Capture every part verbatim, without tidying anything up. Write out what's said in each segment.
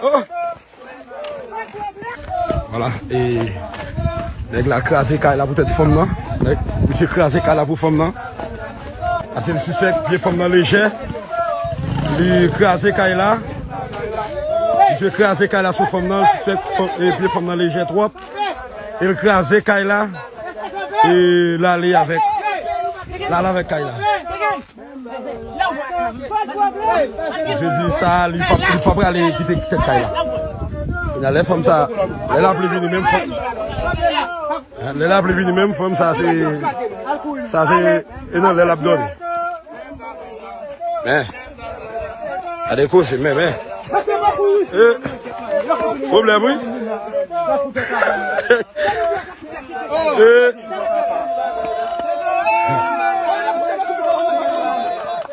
Oh! Vwala, e nèg la kraze kay la poutèt fanm nan. Nèg, misye kraze kay la pou fanm nan. Paske l sispèk pye fanm nan lejè. Li kraze kay la. Misye kraze kay la sou fanm nan. L sispèk fanm, e pye fanm nan lejè twòp. E l kraze kay la. E l ale avèk. L ale avèk kay la. Jezi sa, li pa, li pa prale kite tèt kay la. Kounye a, lè fanm sa, lè lapli vini menm fanm. Lè lapli vini menm fanm sa, se, sa se, e nan lè l ap dòmi. Men, gade koze, men, men. E, pwoblèm, wi. E,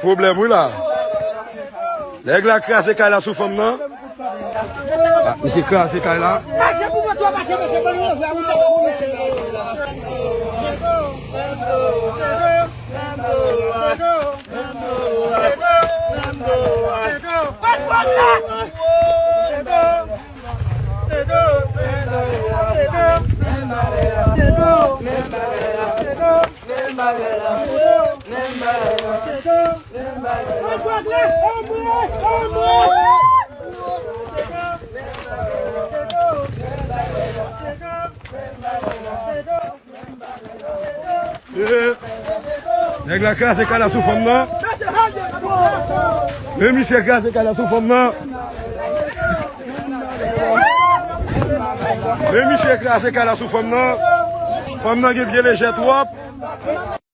pwoblèm, wi, la. Nèg la kraze kay la sou fanm nan. Ah, misye kraze kay la. Eh, nèg la kraze kay la sou fanm nan. Men misye kraze kay la sou fanm nan. Men misye kraze kay la sou fanm nan. Fanm nan gen pye lejè twòp.